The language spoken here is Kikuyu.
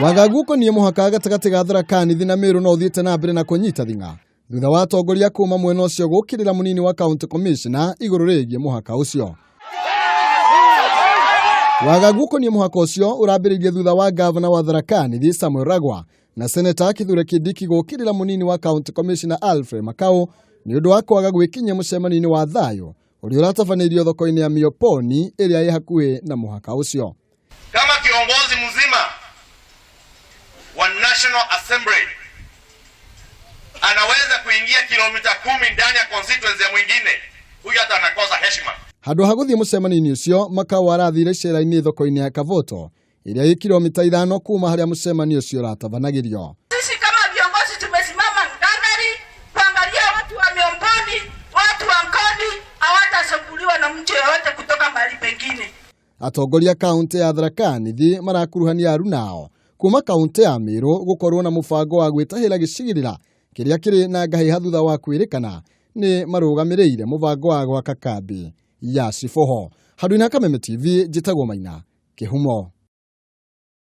Wagagu ũkoniĩ mũhaka gatagatĩ ga Tharaka Nithi na Meru no ũthiĩte na mbere na kũnyita thing'a thutha wa atongoria kuma mwena ũcio gũkĩrĩra mũnini wa county commissioner igũrũ rĩgiĩ mũhaka ũcio. Wagagu ũkoniĩ mũhaka ũcio ũrambĩrĩirie thutha wa gavana wa Tharaka Nithi Samuel Ragwa na seneta Kithure Kindiki gũkĩrĩra mũnini wa county commissioner Alfred Makau nĩ ũndũ wa kwaga gwĩkinyia mũcemanio-inĩ wa thayũ ũrĩa ũratabanĩirio thoko-inĩ ya Mioponi ĩrĩa ĩ hakuhĩ na mũhaka ũcio. Kama kiongozi mzima wa National Assembly anaweza kuingia kilomita 10 ndani ya constituency ya mwingine, huyu hata anakosa heshima. Handũ ha gũthiĩ mũcemanio-inĩ ũcio, Makau arathire icera-inĩ thoko-inĩ ya Kavoto ĩrĩa ĩ kilomita 5 kuma harĩa mũcemanio ũcio ũratabanagĩrio. Sisi kama viongozi tumesimama ngangari kuangalia watu wa Miomboni, watu wa Nkoni hawatasumbuliwa na mtu yeyote kutoka mahali pengine. Atongoria kaunti ya Tharaka Nithi marakuruhania arunao kuma kaunti ya Meru gukorwo na mubango wa gwitahira gicigirira kiria kiri na ngahĩha thutha wa kwĩrĩkana nĩ marũgamĩrĩire mũbango wa gwaka kambi ya Sifoho. Handũ-inĩ ha Kameme TV, njĩtagwo Maina Kĩhumo.